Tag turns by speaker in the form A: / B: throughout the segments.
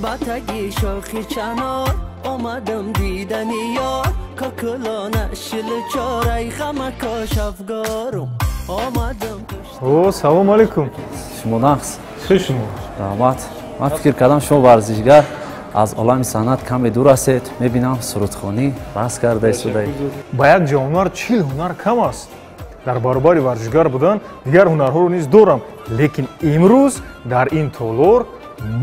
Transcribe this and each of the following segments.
A: Ба таги шохи чанор омадам дидани ёр, кокулона шилчорай ғамакош афгорум омадам.
B: О, салом алейкум.
C: Шумо нақс?
B: Чӣ шумо?
C: Раҳмат. Ман фикр кардам шумо варзишгар, аз олами санъат каме дур ҳастед. Мебинам сурудхонӣ баҳс карда истодаед.
B: Ба як ҷавонмард 40 ҳунар кам аст. Дар баробари варзишгар будан дигар ҳунарҳоро низ дорам, лекин имрӯз дар ин толор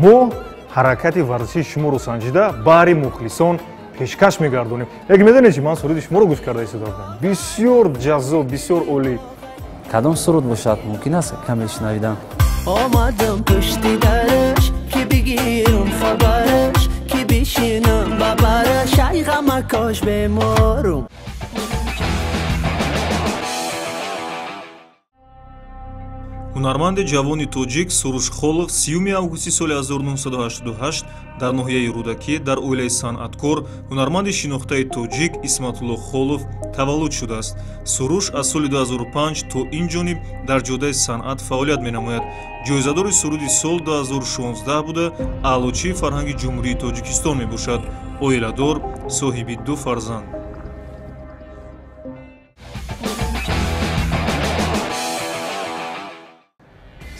B: мо ҳаракати варзишии шуморо санҷида баҳри мухлисон пешкаш мегардонем. Лекин медонед чи, ман суруди шуморо гӯш карда истода будам. Бисёр ҷаззоб, бисёр олӣ.
C: Кадом суруд бошад, мумкин аст каме шунавидан?
A: Омадам пушти дараш, ки бигирам хабараш, ки бишинам ба бараш, ай ғамакош беморум.
D: Ҳунарманди ҷавони тоҷик Суруш Холов 30 августи соли 1988 дар ноҳияи Рӯдакӣ дар оилаи санъаткор, ҳунарманди шинохтаи тоҷик Исматулло Холов таваллуд шудааст. Суруш аз соли 2005 то ин ҷониб дар ҷодаи санъат фаъолият менамояд. Ҷоизадори суруди сол 2016 буда, аълочии фарҳанги Ҷумҳурии Тоҷикистон мебошад. Оиладор, соҳиби 2 фарзанд.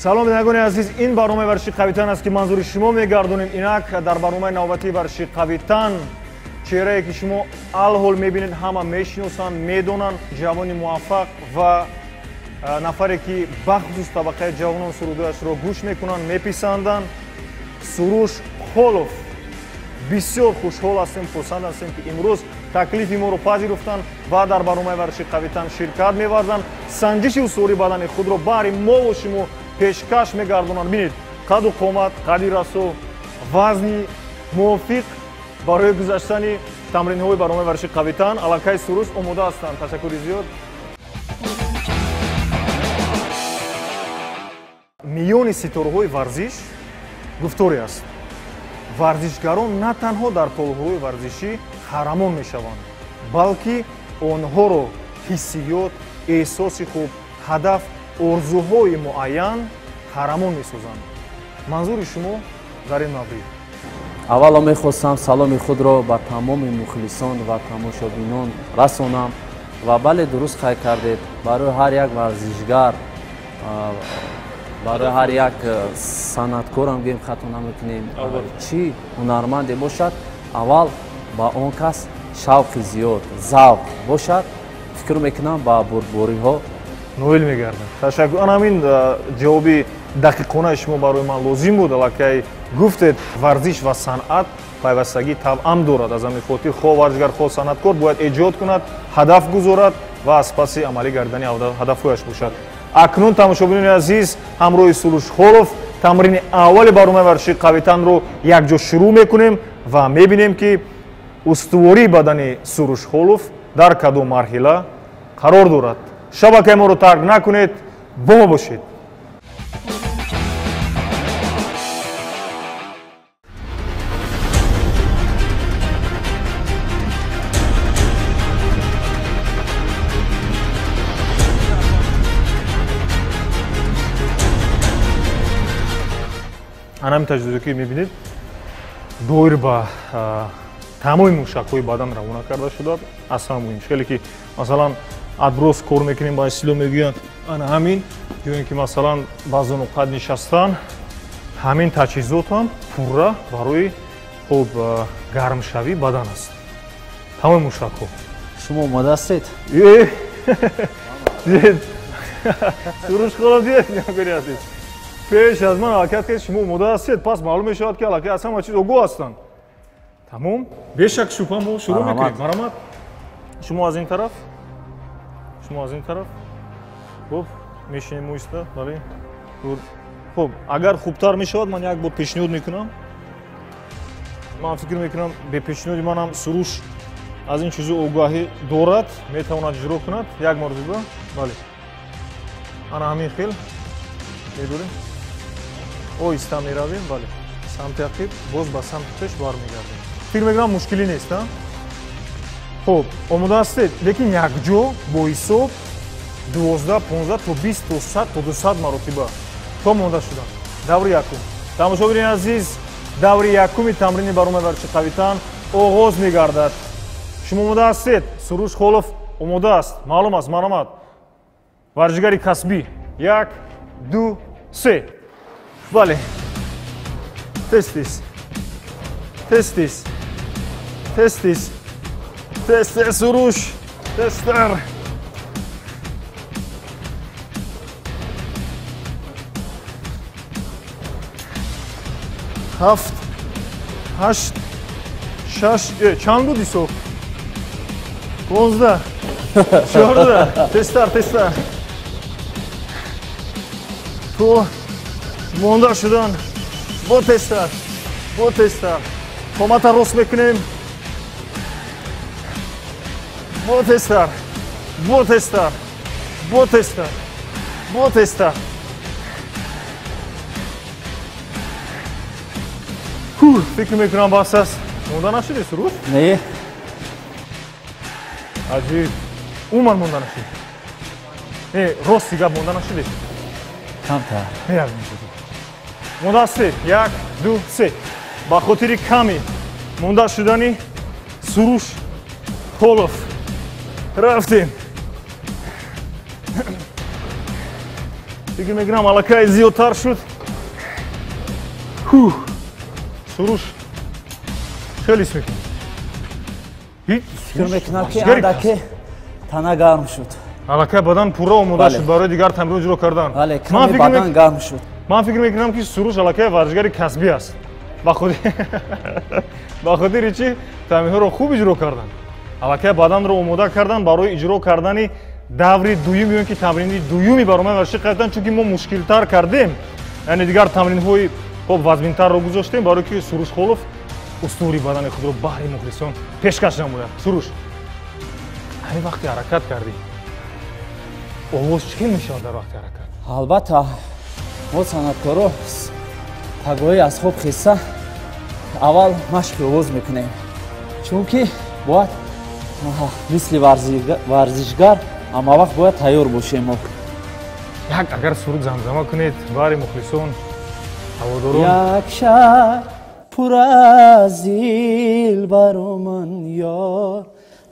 B: Салом бинандагони азиз, ин барномаи варзиши қавитан аст, ки манзури шумо мегардонем. Инак дар барномаи навбатии варзиши қавитан чеҳрае ки шумо алҳол мебинед, ҳама мешиносанд, медонанд, ҷавони муваффақ ва нафаре ки бахусус табақаи ҷавонон сурудҳояшро гӯш мекунанд, меписанданд, Суруш Холов. Бисёр хушҳол ҳастем, хурсанд ҳастем, ки имрӯз таклифи моро пазируфтанд ва дар барномаи варзиши қавитан ширкат меварзанд. Санҷиши устувории бадани худро баҳри мову шумо пешкаш мегардонанд. Бинед, қаду қомат, қади расо, вазни мувофиқ барои гузаштани тамринҳои барномаи варзиши қавитан. Аллакай Суруш омода ҳастанд. Ташаккури зиёд. Миёни ситораҳои варзиш гуфторе аст: варзишгарон на танҳо дар толорҳои варзишӣ ҳарамон мешаванд, балки онҳоро ҳиссиёт, эҳсоси хуб, ҳадаф, орзуҳои муайян ҳарамон месозанд. Манзури шумо дар ин маврид?
C: Аввало мехостам саломи худро ба тамоми мухлисон ва тамошобинон расонам. Ва бале, дуруст қайд кардед, барои ҳар як варзишгар, барои ҳар як санъаткорам гӯем хато намекунем, чӣ ҳунарманде бошад, аввал ба он кас шавқи зиёд, завқ бошад, фикр мекунам ба бурдбориҳо
B: ноил мегардад. Ташаккур. Ана ҳамин ҷавоби дақиқонаи шумо барои ман лозим буд. Аллакай гуфтед, варзиш ва санъат пайвастагӣ тавъам дорад. Аз ҳамин хотир хоҳ варзишгар, хоҳ санъаткор бояд эҷод кунад, ҳадаф гузорад ва аз паси амалӣ гардидани ҳадафҳояш бошад. Акнун тамошобинони азиз, ҳамроҳи Суруш Холов тамрини аввали барномаи варзиши қавитанро якҷо шурӯъ мекунем ва мебинем, ки устувории бадани Суруш Холов дар кадом марҳила қарор дорад. Шабакаи моро тарк накунед, бо мо бошед. Ана ҳамин таҷҳизоте ки мебинед, доир ба тамоми мушакҳои бадан равона карда шудааст. Аз ҳама муҳим, хеле ки масалан адброс кор мекунем, ба истилоҳ мегӯянд, ана ҳамин ё ин ки масалан баъзан қад нишастан, ҳамин таҷҳизот ҳам пурра барои хуб гармшавии бадан аст. Тамоми мушакҳо.
C: Шумо омода ҳастед?
B: Суруш Холов, дид, бинандагони азиз, пеш аз ман ҳаракат кард, шумо омода ҳастед, пас маълум мешавад, ки аллакай аз ҳама чиз огоҳ ҳастанд. Тамом, бешак шубҳа мо шурӯъ мекунем. Марҳамат. Шумо аз ин тараф, шумо аз ин тараф. Хуб, мешинем оҳиста, бале. Хуб, агар хубтар мешавад, ман як бор пешниҳод мекунам. Ман фикр мекунам, бе пешниҳоди манам Суруш аз ин чизо огаҳӣ дорад, метавонад иҷро кунад. Як маротиба, бале. Ана ҳамин хел медорем. Оҳиста меравем, бале. Самти ақиб, боз ба самти пеш бармегардем. Фикр мекунам мушкилӣ нест, а? Хуб, омода ҳастед, лекин якҷо бо ҳисоб 12, 15 то 20 то 100 то 200 маротиба то монда шудан. Даври якум. Тамошобинони азиз, Даври якуми тамрини барномаи варзиши қавитан оғоз мегардад. Шумо омода ҳастед? Суруш Холов омода аст. Маълум аст, марҳамат. Варзишгари касбӣ. 1, 2, 3. Бале. Тез-тез. Тез-тез. Тез-тез. Тез-тез, Суруш. Тезтар. 7, 8, 6, чанд буд ҳисоб? 15, 14. Тезтар, тезтар. То монда шудан. Бо тезтар, бо тезтар. Қомата рост мекунем. Бо тезтар, бо тезтар, бо тезтар, бо тезтар. Фикр мекунам бас аст. Монда нашудӣ, Суруш?
C: Не.
B: Аҷиб. Умуман монда нашудӣ. Не, рости гап монда нашудӣ.
C: Камтар.
B: Монда ҳастед. 1, 2, 3. Ба хотири ками монда шудани Суруш Холов рафтем. Фикр мекунам аллакай зиёдтар шуд. Суруш хеле ҳис мекунӣ?
C: Фикр мекунам ки андаке тана гарм шуд.
B: Аллакай бадан пурра омода шуд барои дигар тамрин иҷро кардан.
C: Бале, каме бадан гарм шуд.
B: Ман фикр мекунам ки Суруш аллакай варзишгари касбӣ аст. Ба хотири чӣ тамринҳоро хуб иҷро кардан. Аллакай баданро омода кардан барои иҷро кардани даври дуюм ё ин ки тамрини дуюми барномаи варзиши қавитан, чунки мо мушкилтар кардем. Яъне дигар тамринҳои хоб вазминтарро гузоштем барои ки Суруш Холов устувори бадани худро баҳри мухлисон пешкаш намояд. Суруш, ҳамин вақти ҳаракат кардӣ, овоз чӣ хел мешавад дар вақти ҳаракат?
C: Албатта, мо санъаткоро пагоҳӣ аз хоб хеста аввал машқи овоз мекунем, чунки бояд мисли варзишгар ҳама вақт бояд тайёр бошем мо.
B: Як агар суруд замзама кунед баҳри мухлисон, ҳаводорон.
C: Як шаҳр пур аз дилбару ман ёр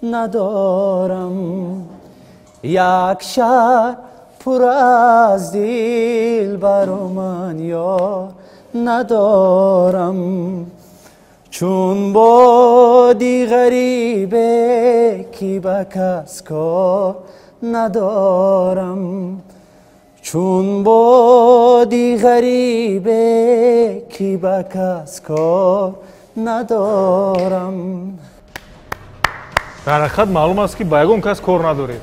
C: надорам. Як шаҳр пур аз дилбару ман ёр надорам. Чун боди ғарибе ки ба кас кор надорам. Чун боди ғарибе ки ба кас кор надорам.
B: Дар ҳақиқат маълум аст ки ба ягон кас кор надоред.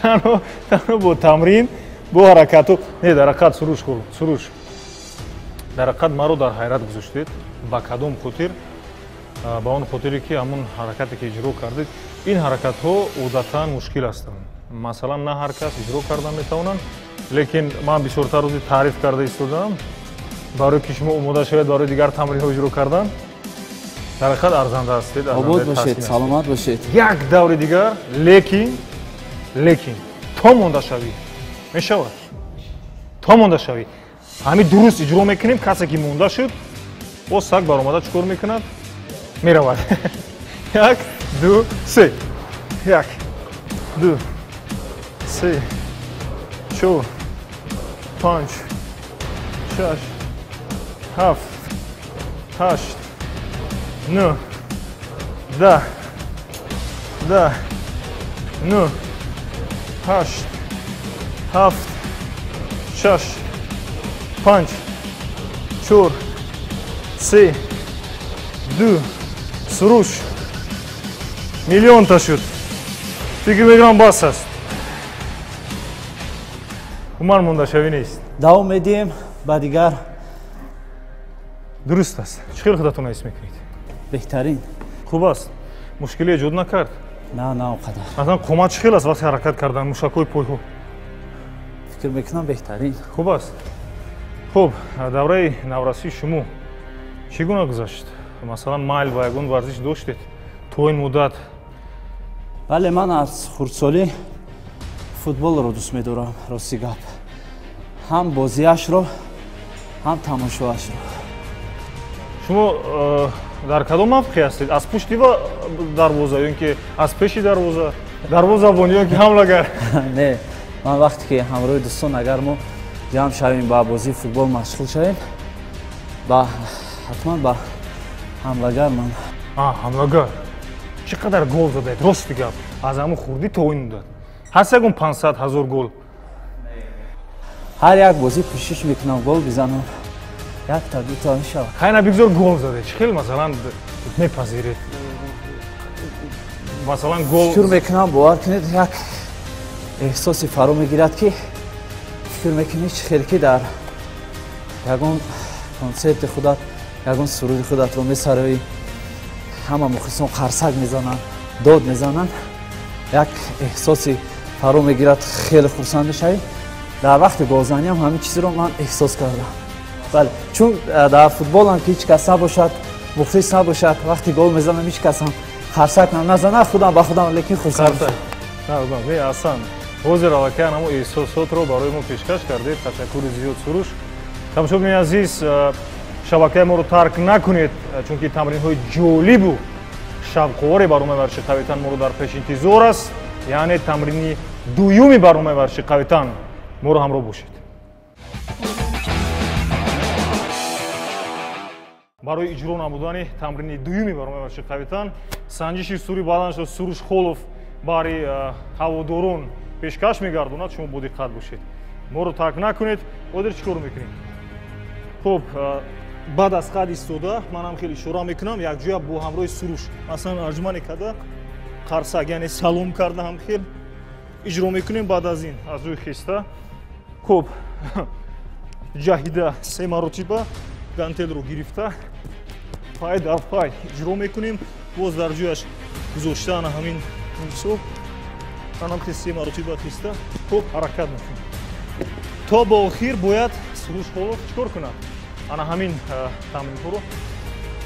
B: Танҳо бо тамрин, бо ҳаракату. Не, дар ҳақиқат Суруш, Суруш, дар ҳақиқат маро дар ҳайрат гузоштед. Ба кадом хотир? Ба он хотире ки ҳамун ҳаракате ки иҷро кардед, ин ҳаракатҳо одатан мушкил ҳастанд. Масалан, на ҳар кас иҷро кардан метавонанд, лекин ман бисёртар рӯзи таъриф карда истодаам барои ки шумо омода шавед барои дигар тамринҳо иҷро кардан. Дар ҳақиқат арзанда ҳастед.
C: Обод бошед, саломат бошед.
B: Як даври дигар, лекин то монда шавӣ мешавад. То монда шавӣ. Ҳамин дуруст иҷро мекунем, касе ки монда шуд, боз саг баромада чӣ кор мекунад? Меравад. 1, 2, 3. 1, 2, 3, 4, 5, 6, 7, 8, 9, 10, 10, 9, 8, 7, 6, 5, 4, 3, 2. Суруш, миллионта шуд. Фикр мекунам бас аст. Умар мондашавӣ нест.
C: Давом медиҳем ба дигар.
B: Дуруст аст. Чӣ хел худатон ҳис мекунед?
C: Беҳтарин.
B: Хуб аст. Мушкиле эҷод накард?
C: На, на он қадар.
B: Масалан, қомат чӣ хел аст вақти ҳаракат кардан, мушакҳои пойҳо?
C: Фикр мекунам беҳтарин.
B: Хуб аст. Хуб, давраи наврасии шумо чӣ гуна гузашт? Масалан, майл ба ягон варзиш доштед то ин муддат?
C: Бале, ман аз хурдсолӣ футболро дӯст медорам, рости гап. Ҳам бозиашро, ҳам тамошоашро.
B: Шумо дар кадом мавқеъ ҳастед? Аз пушти дарвоза ё ин ки аз пеши дарвоза? Дарвозабон ё ин ки ҳамлагар?
C: Не, ман вақте ки ҳамроҳи дӯстон агар мо ҷамъ шавем, ба бозии футбол машғул шавем, ба ҳатман ба ҳамлагар ман.
B: Ҳамлагар. Чӣ қадар гол задаед? Рости гап, аз ҳамун хурдӣ то ин муддат ҳаст ягон 500 000 гол?
C: Ҳар як бозӣ кӯшиш мекунам гол бизанам, якта дута мешавад.
B: Хайна бигзор гол задаед, чӣ хел масалан мепазиред? Масалан гол
C: фикр мекунам, бовар кунед, як эҳсоси фаро мегирад, ки фикр мекунӣ чӣ хел ки дар ягон консерти худат, ягон суруди худатро месароӣ, ҳама мухлисон қарсак мезананд, дод мезананд, як эҳсоси фаро мегирад, хеле хурсанд мешавӣ. Дар вақти голзаниам ҳамин чизро ман эҳсос кардам. Бале, чун дар футболам ки ҳеҷ кас набошад, мухлис набошад, вақти гол мезанам ҳеҷ касам қарсак назанад, худам ба худам, лекин хурсанд.
B: Не, асан ҳозир аллакай ҳамон эҳсосотро барои мо пешкаш кардед. Ташаккури зиёд, Суруш. Тамошобинони азиз, шабакаи моро тарк накунед, чунки тамринҳои ҷолибу шавқовари барномаи варзиши қавитан моро дар пеш интизор аст. Яъне тамрини дуюми барномаи варзиши қавитан моро ҳамроҳ бошед. Барои иҷро намудани тамрини дуюми барномаи варзиши қавитан санҷиши сури баландшо Суруш Холов барои ҳаводорон пешкаш мегардонад. Шумо бодиққат бошед, моро тарк накунед. Ҳозир чӣ кор мекунем? Хуб, баъд аз қад истода манам хеле ишора мекунам, якҷоя бо ҳамроҳи Суруш масалан арҷумане карда қарсак, яъне салом карда ҳам хел иҷро мекунем. Баъд аз ин аз рӯи хиста, хуб, ҷаҳида се маротиба гантелро гирифта пай дар пай иҷро мекунем. Боз дар ҷояш гузошта ана ҳамин мисол анам ки се маротиба хиста, хуб, ҳаракат мекунем то ба охир. Бояд Суруш Холов чӣ кор кунад? Ана ҳамин тамринҳоро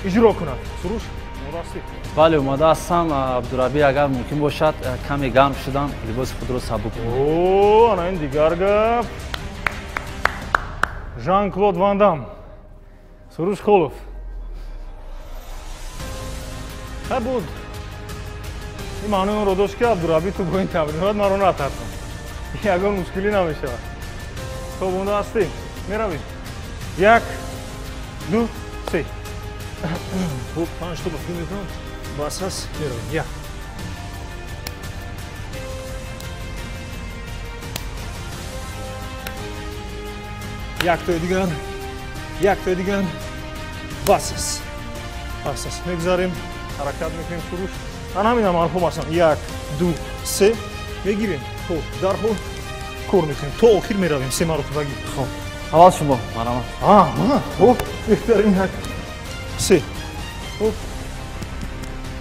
B: иҷро кунад. Суруш, омода ҳастӣ?
C: Бале, омода ҳастам. Абдурабӣ, агар мумкин бошад, каме гарм шудам, либоси худро сабук кунам.
B: О, ана ин дигар гап. Жан Клод Ван Дам, Суруш Холов. Хай буд, ин маънои онро дошт, ки Абдурабӣ ту бо ин тамринҳоят маро натарсон, ягон мушкилӣ намешавад. Хуб, омода ҳастем, меравем. 1, 2, 3. Хуб, 5 то ба фикр мекунам бас аст. Меравем. 1, яктои дигар, яктои дигар, бас аст, бас аст. Мегзарем, ҳаракат мекунем. Суруш, ана ҳамин амалҳо масалан 1, 2, 3 мегирем. Хуб, дарҳол кор мекунем, то охир меравем, се маротибагӣ.
C: Хуб, аввал шумо, марҳамат.
B: Хуб, беҳтарин. 1, 3. Хуб,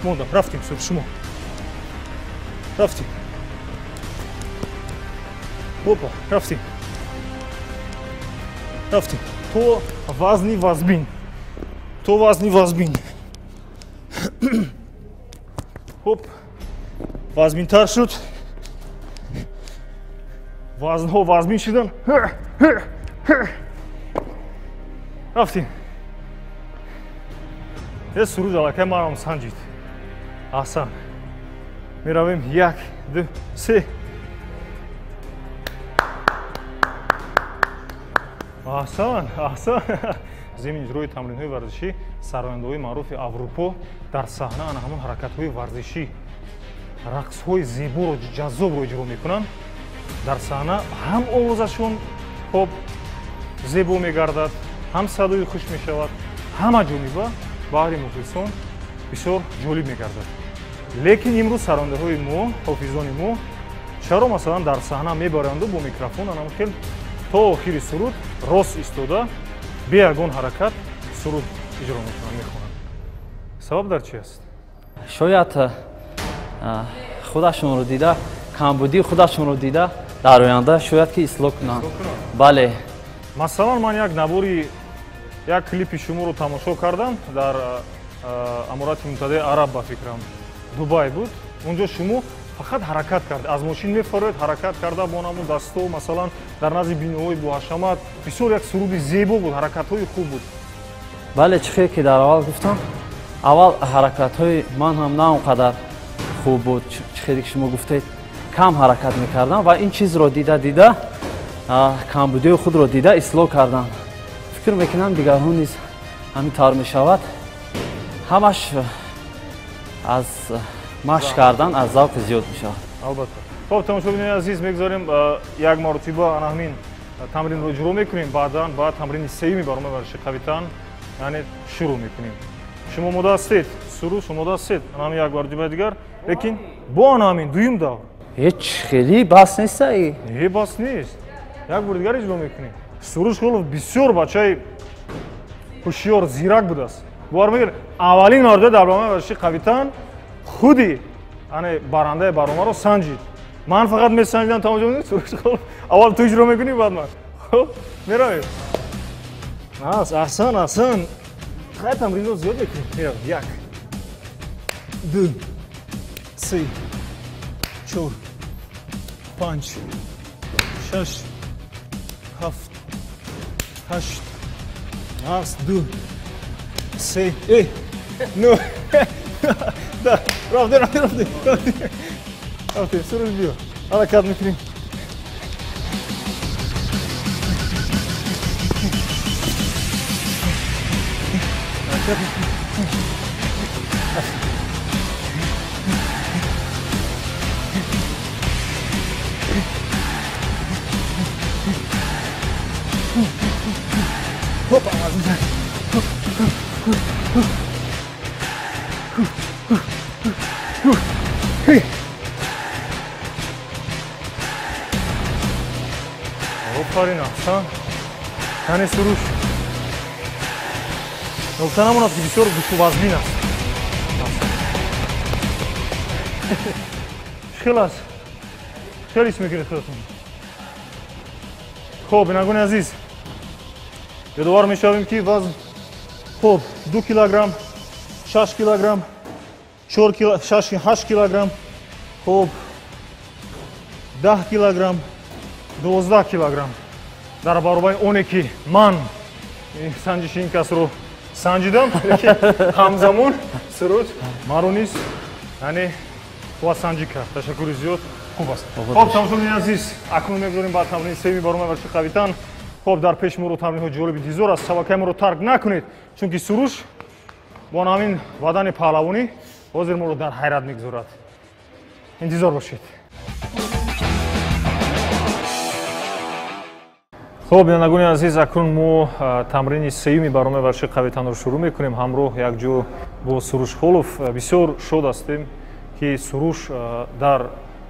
B: мондам, рафтем. Суруш, шумо рафтем. Опа, рафтем, рафтем то вазни вазбин, то вазни вазбин. Хуб, вазбинтар шуд, вазнҳо вазбин шудан. Рафтем. Суруш аллакай манам санҷид. Аҳсан, меравем. 1, 2, 3. Аҳсан, аҳсан. Зимни иҷрои тамринҳои варзишӣ сарояндаҳои маъруфи Аврупо дар саҳна ана ҳамон ҳаракатҳои варзишӣ, рақсҳои зеборо, ҷаззобро иҷро мекунанд. Дар саҳна ҳам овозашон хоб зебо мегардад, ҳам садои хуш мешавад, ҳама ҷониба баҳри мухлисон бисёр ҷолиб мегардад. Лекин имрӯз сарояндаҳои мо, ҳофизони мо чаро масалан дар саҳна мебаранду бо микрофон анам хел то охири суруд рост истода бе ягон ҳаракат суруд иҷро мекунанд, мехонанд? Сабаб дар чи аст?
C: Шояд худашонро дида, камбудии худашонро дида, дар оянда шояд ки ислоҳ кунанд. Бале,
B: масалан ман як навори, як клипи шуморо тамошо кардам дар Аморати Муттаҳидаи Араб, ба фикрам Дубай буд. Унҷо шумо фақат ҳаракат кард, аз мошин мефароед, ҳаракат карда бо намун дасто, масалан дар назди биноҳои боҳашамат. Бисёр як суруди зебо буд, ҳаракатҳои хуб буд.
C: Бале, чӣ хел ки дар аввал гуфтам, аввал ҳаракатҳои ман ҳам на он қадар хуб буд, чӣ хеле ки шумо гуфтед, кам ҳаракат мекардам ва ин чизро дида дида камбудиҳои худро дида ислоҳ кардам. Фикр мекунам дигарҳо низ ҳамин тавр мешавад. Ҳамаш аз машқ кардан, аз завқи зиёд мешавад.
B: Албатта. Хоб, тамошобинони азиз, мегузорем як маротиба ана ҳамин тамринро иҷро мекунем, баъдан ба тамрини сеюми барномаи варзиши қавитан яъне шурӯъ мекунем. Шумо омода ҳастед? Суруш, омода ҳастед? Ана ҳамин як маротибаи дигар, лекин бо ана ҳамин дуюм давр.
C: Ҳеҷ хеле бас нест?
B: Не, бас нест. Як бори дигар иҷро мекунем. Суруш Холов бисёр бачаи ҳушёр, зирак будааст. Бовар мекунед, аввалин маротиба дар барномаи варзиши қавитан худи ане барандаи барномаро санҷид. Ман фақат месанҷидам, тамошо, Суруш Холов аввал ту иҷро мекунӣ, баъд ман. Хуб, меравем. Аҳсан, аҳсан. Хай, тамринро зиёд мекунем. Меравем. 1, 2, 3, 4, 5, 6, 7, 8, 8, 2, 3, 9. Да, рафтем, рафтем, рафтем, рафтем. Рафтем, Суруш, биё. Ҳаракат мекунем. Ҳаракат мекунем. Хопа, офарин, аҳсан. Кани, Суруш, нукта намонад, ки бисёр гӯшувазмин аст. Чӣ хел аст? Хеле ҳис мекунед худатон? Хоб, бинандагони азиз, ёдовар мешавем, ки вазн, хоб, 2 килограмм, 6 килограмм, 4 кило, 6, 8 килограмм, хоб, 10 килограмм, 12 килограмм. Дар баробари оне ки ман санҷиши ин касро санҷидам, лекин ҳамзамон Суруш маро низ яъне қувватсанҷӣ кард. Ташаккури зиёд, хуб аст. Хоб, тамошобинони азиз, акнун мегузорем ба тамрини сеюми барномаи варзиши қавитан. Хоб, дар пеши моро тамринҳои ҷолиби интизор аст. Шабакаи моро тарк накунед, чунки Суруш бо ҳамин бадани паҳлавонӣ ҳозир моро дар ҳайрат мегузорад. Интизор бошед. Хоб, бинандагони азиз, акнун мо тамрини сеюми барномаи варзиши қавитанро шурӯъ мекунем ҳамроҳ якҷо бо Суруш Холов. Бисёр шод ҳастем, ки Суруш дар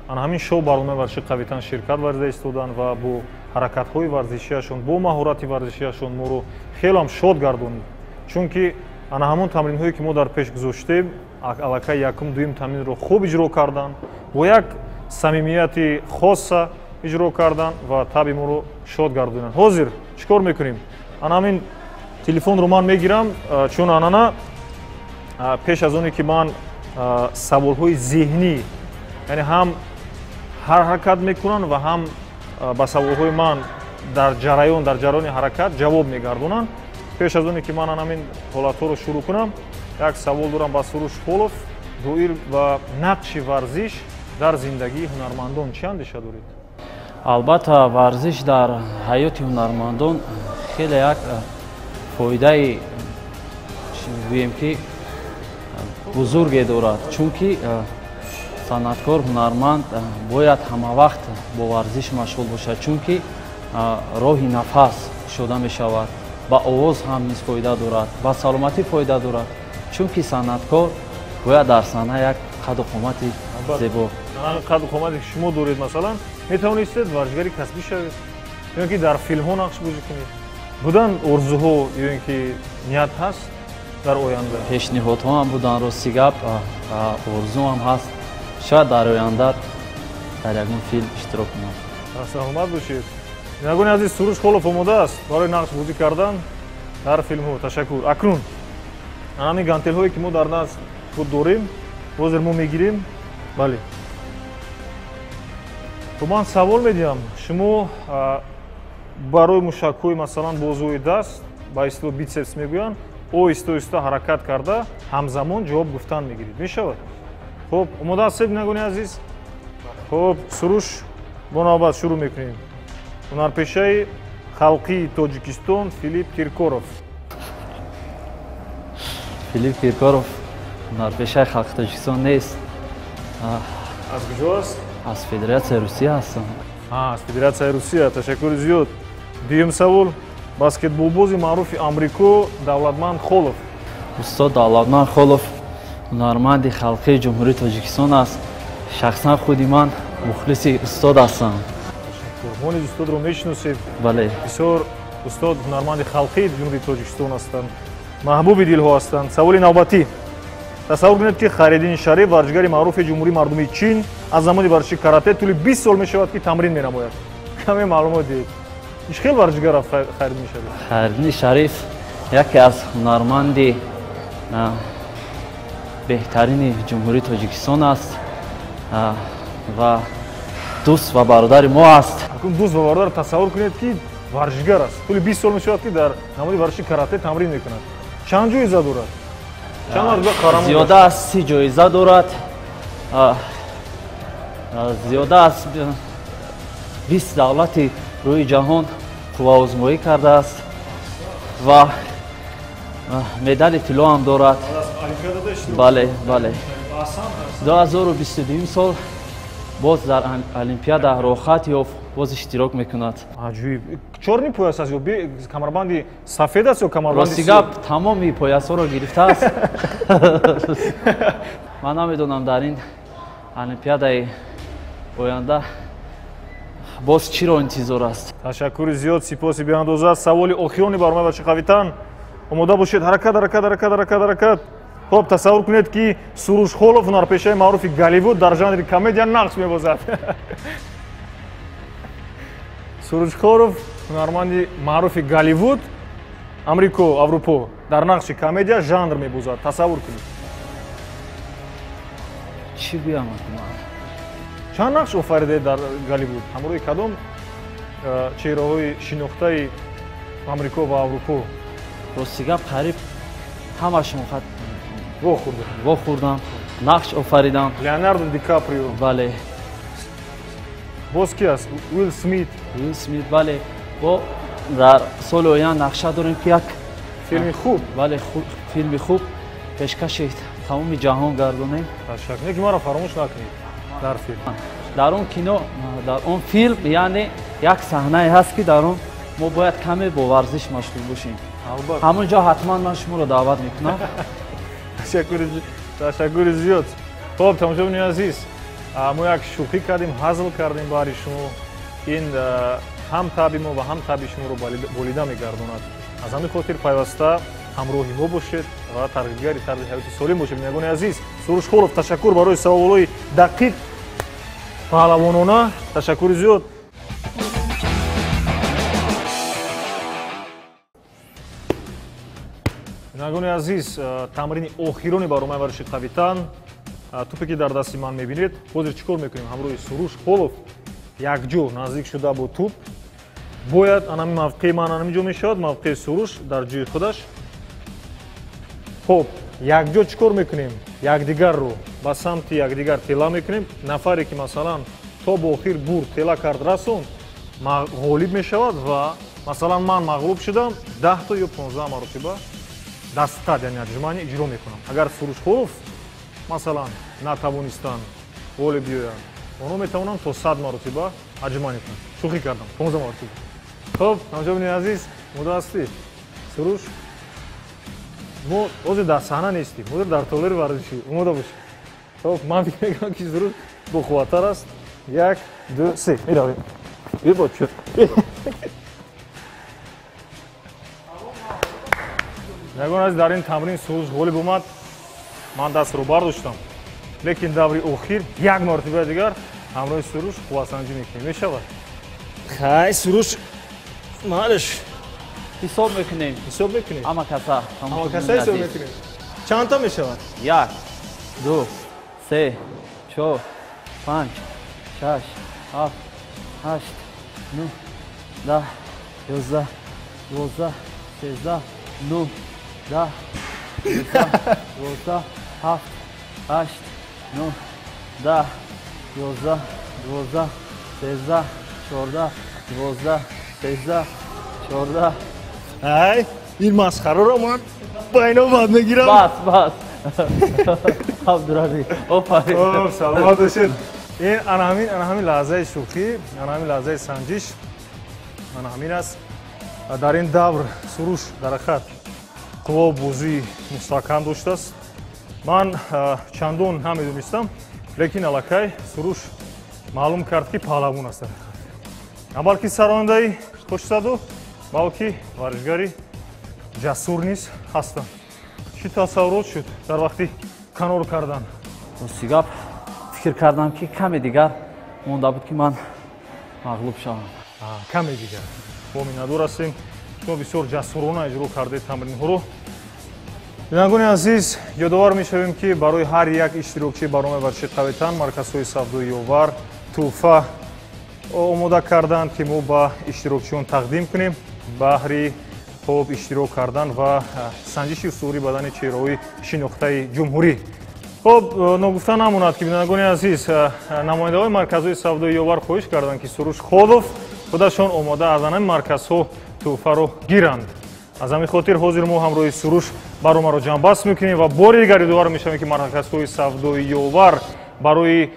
B: ана ҳамин шоу барномаи варзиши қавитан ширкат варзида истоданд ва бо ҳаракатҳои варзишиашон, бо маҳорати варзишиашон моро хеле ҳам шод гардонид. Чунки ана ҳамон тамринҳое, ки мо дар пеш гузоштем, аллакай якум, дуюм тамринро хуб иҷро карданд, бо як самимияти хоса иҷро карданд ва таби моро шод гардониданд. Ҳозир чӣ кор мекунем? Ана ҳамин телефонро ман мегирам, чун анана пеш аз оне ки ман саволҳои зеҳнӣ, яъне ҳам ҳаракат мекунанд ва ҳам ба саволҳои ман дар ҷараёни ҳаракат ҷавоб мегардонанд. Пеш аз оне ки ман ҳамин ҳолатҳоро шурӯъ кунам, як савол дорам ба Суруш Холов доир ба нақши варзиш дар зиндагии ҳунармандон. Чӣ андеша доред?
C: Албатта, варзиш дар ҳаёти ҳунармандон хеле як фоидаи, гӯем ки, бузурге дорад, чунки санъаткор, ҳунарманд бояд ҳамавақт бо варзиш машғул бошад, чунки роҳи нафас кушода мешавад, ба овоз ҳам низ фоида дорад, ба саломатӣ фоида дорад, чунки санъаткор бояд дар саҳна як қаду қомати зебо.
B: Қаду қомате ки шумо доред, масалан, метавонистед варзишгари касбӣ шавед ё ин ки дар филмҳо нақш бозӣ кунед? Будан орзуҳо ё ин ки ният ҳаст дар оянда?
C: Пешниҳодҳо ҳам буданд, рости гап, орзуам ҳаст, шояд дар оянда дар ягон филм иштирок кунам.
B: Саломат бошед. Бинандагони азиз, Суруш Холов омода аст барои нақш бозӣ кардан дар филмҳо. Ташаккур. Акнун ҳамин гантелҳое, ки мо дар назд худ дорем, ҳозир мо мегирем. Бале, то ман савол медиҳам: шумо барои мушакҳои, масалан, бозуи даст, ба истилоҳ битсепс мегӯянд, Оҳиста оҳиста ҳаракат карда ҳамзамон ҷавоб гуфтан мегиред. Мешавад? Хуб, омода ҳастед, бинандагони азиз? Хуб, Суруш, бо навбат шурӯъ мекунем. Ҳунарпешаи халқии Тоҷикистон Филипп Киркоров.
C: Филипп Киркоров ҳунарпешаи халқи Тоҷикистон нест.
B: Аз куҷо аст?
C: Аз Федератсияи Русия ҳастам.
B: Аз Федератсияи Русия. Ташаккури зиёд. Дуюм савол. Баскетболбози маъруфи Амрико Давлатманд Холов.
C: Устод Давлатманд Холов ҳунарманди халқии Ҷумҳурии Тоҷикистон аст. Шахсан худи ман мухлиси устод ҳастам.
B: Мо низ устодро мешиносем.
C: Бале.
B: Бисёр устод ҳунарманди халқии Ҷумҳурии Тоҷикистон ҳастанд, маҳбуби дилҳо ҳастанд. Саволи навбатӣ. Тасаввур кунед, ки Хайриддин Шариф, варзишгари маъруфи Ҷумҳурии Мардумии Чин, аз замони варзиши карате тӯли 20 сол мешавад, ки тамрин менамояд. Каме маълумот диҳед. Иш хел варзишгар аст Хайриддин Шариф?
C: Хайриддин Шариф яке аз ҳунарманди беҳтарини Ҷумҳурии Тоҷикистон аст ва дӯст ва бародари мо аст.
B: Акнун дӯст ва бародар, тасаввур кунед, ки варзишгар аст. Тӯли 20 сол мешавад, ки дар намуди варзиши карате тамрин мекунад. Чанд ҷоиза дорад? Чанд маротиба қаҳрамон?
C: Зиёда аз 30 ҷоиза дорад. Зиёда аз 20 давлати рӯи ҷаҳон қувваозмоӣ кардааст ва медали тилло ҳам дорад. Бале, бале. 2022 сол боз дар Олимпиада роҳхат ёфт, боз иштирок мекунад.
B: Аҷоиб. Чорни пояс аст ё камарбанди сафед аст ё камарбанди
C: Рости гап, тамоми поясҳоро гирифтааст. Ман намедонам, дар ин Олимпиадаи оянда боз чиро интизор аст.
B: Ташаккури зиёд, сипоси беандоза. Саволи охирони барномаи варзиши қавитан. Омода бошед. Ҳаракат, ҳаракат, ҳаракат, ҳаракат, ҳаракат. Хуб, тасаввур кунед, ки Суруш Холов, ҳунарпешаи маъруфи Голливуд, дар жанри комедия нақш мебозад. Суруш Холов, ҳунарманди маъруфи Голливуд, Амрико, Аврупо, дар нақши комедия жанр мебозад. Тасаввур кунед.
C: Чӣ гӯям ман?
B: Чанд нақш офаридаед дар Голливуд? Ҳамроҳи кадом чеҳраҳои шинохтаи Амрико ва Аврупо?
C: Рости гап, қариб ҳамашон
B: вохӯрдам.
C: Вохӯрдам, нақш офаридам.
B: Леонардо Ди Каприо.
C: Бале.
B: Боз ки аст? Уилл Смит.
C: Уилл Смит, бале. Бо дар соли оянда нақша дорем, ки як
B: филми хуб.
C: Бале, филми хуб пешкаши тамоми ҷаҳон гардонем.
B: Ташаккур. Не ки маро фаромӯш накунед дар филм.
C: Дар он кино, дар он филм, яъне як саҳнае ҳаст, ки дар он мо бояд каме бо варзиш машғул бошем.
B: Албатта.
C: Ҳамон ҷо ҳатман ман шуморо даъват мекунам.
B: Ташаккури зиёд. Хуб, тамошобинони азиз, мо як шӯхӣ кардем, ҳазл кардем баҳри шумо. Ин ҳам таби мо ва ҳам таби шуморо болида мегардонад. Аз ҳамин хотир пайваста ҳамроҳи мо бошед ва тарғибгари тарзи ҳаёти солим бошед. Бинандагони азиз, Суруш Холов, ташаккур барои саволҳои дақиқ, паҳлавонона. Ташаккури зиёд. Бинандагони азиз, тамрини охирони барномаи варзиши қавитан. Тӯпе ки дар дасти ман мебинед, ҳозир чӣ кор мекунем? Ҳамроҳи Суруш Холов якҷо наздик шуда бо тӯп. Бояд анами мавқеи ман анами ҷо мешавад, мавқеи Суруш дар ҷои худаш. Хуб, якҷо чӣ кор мекунем? Якдигарро ба самти якдигар тела мекунем. Нафаре ки масалан то бо охир бурд, тела кард, расонд, ғолиб мешавад ва масалан ман мағлуб шудам, 10 то ё 15 маротиба дастқад, яъне отжимание иҷро мекунам. Агар Суруш Холов масалан натавонистанд ғолиб биёянд, онҳо метавонанд то 100 маротиба отжимание кунанд. Шӯхӣ кардам, 15 маротиба. Хуб, тамошобинони азиз, омода ҳастӣ? Суруш, мо ҳозир дар саҳна нестем, ҳозир дар толори варзишӣ. Омода бошед. Хуб, ман фикр мекунам, ки Суруш бохувваттар аст. 1, 2, 3, меравем. Бебочо. Ягон аз дар ин тамрин Суруш ғолиб омад. Ман дастро бардоштам, лекин даври охир як маротиба дигар ҳамроҳи Суруш қувватсанҷӣ мекунем. Мешавад? Хай, Суруш, маълиш.
C: Ҳисоб мекунем.
B: Ҳисоб мекунем?
C: Ҳама каса.
B: Ҳама каса ҳисоб мекунем. Чандта мешавад?
C: 1, 2, 3, 4, 5, 6, 7, 8, 9, 10, 11, 12, 13, 9, 10, 11, 12, 7, 8, 9, 10, 11, 12, 13, 14, 12, 13, 14.
B: Ай, ин масхараро ман байнобат мегирам.
C: Бас, бас. Абдуразиз, офарин.
B: Хуб, саломат бошед. Ин ана ҳамин лаҳзаи шӯхӣ, ана ҳамин лаҳзаи санҷиш, ана ҳамин аст. Дар ин давр Суруш дар ҳақиқат қуввау бозии мустаҳкам доштааст. Ман чандон намедонистам, лекин аллакай Суруш маълум кард, ки паҳлавон аст дар ҳақиқат. На балки сарояндаи хушсаду, балки варзишгари ҷасур низ ҳастанд. Чӣ тасаввурот шуд дар вақти канор кардан?
C: Рости гап, фикр кардам, ки каме дигар монда буд, ки ман мағлуб шавам.
B: Каме дигар. Мо миннатдор ҳастем. Шумо бисёр ҷасурона иҷро кардед тамринҳоро. Бинандагони азиз, ёдовар мешавем, ки барои ҳар як иштирокчии барномаи варзиши қавитан марказҳои савдои Ёвар тӯҳфа омода карданд, ки мо ба иштирокчиён тақдим кунем баҳри хуб иштирок кардан ва санҷиши устувори бадани чеҳраҳои шинохтаи ҷумҳурӣ. Хуб, ногуфта намонад, ки бинандагони азиз, намояндаҳои марказҳои савдои Ёвар хоҳиш карданд, ки Суруш Холов худашон омода аз ҳамин марказҳо тӯҳфаро гиранд. Аз ҳамин хотир ҳозир мо ҳамроҳи Суруш барномаро ҷамъбаст мекунем ва бори дигар ёдовар мешавем, ки марказҳои савдои Ёвар барои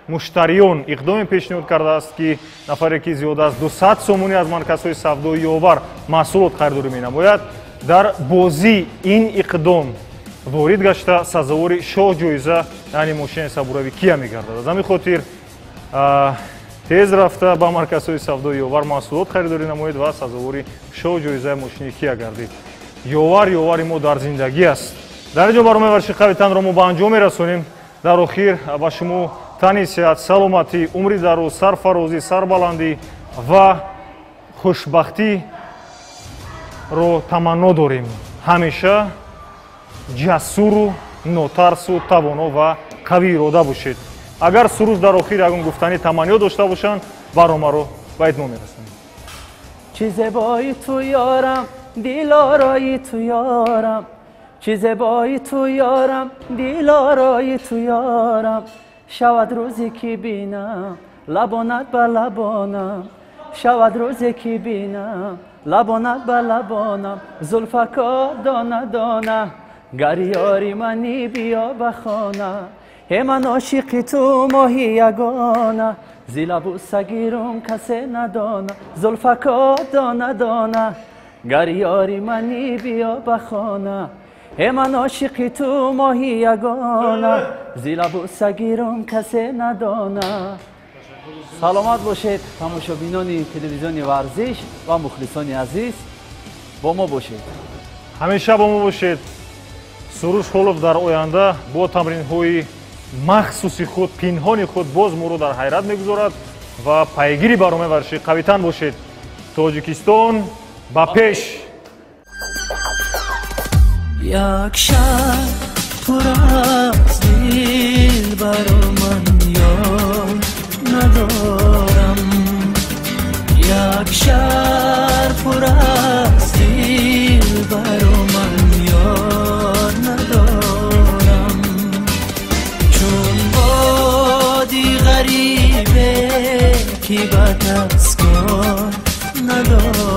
B: муштариён иқдоме пешниҳод кардааст, ки нафаре, ки зиёда аз 200 сомонӣ аз марказҳои савдои Ёвар маҳсулот харидорӣ менамояд, дар бозии ин иқдом ворид гашта сазовори шоҳ ҷоиза, яъне мошини сабурави Кия мегардад. Аз ҳамин хотир тез рафта ба марказҳои савдои Ёвар маҳсулот харидорӣ намоед ва сазовори шоҳ ҷоизаи мошини Кия гардид. Ёвар ёвари мо дар зиндагӣ аст. Дар ин ҷо барномаи варзиши қавитанро мо ба анҷом мерасонем. Дар охир ба шумо тани сиҳат, саломатӣ, умри дароз, сарфарозӣ, сарбаландӣ ва хушбахтиро таманно дорем. Ҳамеша ҷасуру нотарсу тавоно ва қавӣ ирода бошед. Агар Суруш дар охир ягон гуфтанӣ таманниё дошта бошанд, барномаро ба итмом мерасонем.
C: Чӣ зебои ту ёрам, дилорои ту ёрам, чӣ зебои ту ёрам, дилорои ту ёрам, шавад рӯзе ки бинам лабонат ба лабонам, шавад рӯзе ки бинам лабонат ба лабонам, зулфако дона дона, гар ёри мани биё ба хона, э ман ошиқи ту моҳи ягона, зилабу сагирум касе надона, зулфако дона дона, гар ёри мани биё ба хона, э ман ошиқи ту моҳи ягона, зилабу сагирум касе надона. Саломат бошед тамошобинони телевизиони Варзиш ва мухлисони азиз, бо мо бошед.
B: Ҳамеша бо мо бошед. Суруш Холов дар оянда бо тамринҳои махсуси худ, пинҳони худ боз моро дар ҳайрат мегузорад ва пайгири барномаи варзиши қавитан бошед. Тоҷикистон ба пеш!
A: Як шаб пур аз дил баро ман ёд надорам, як шаҳр пур аз дил баро ман ёд надорам, чун боди ғарибе ки ба кас кор надорам.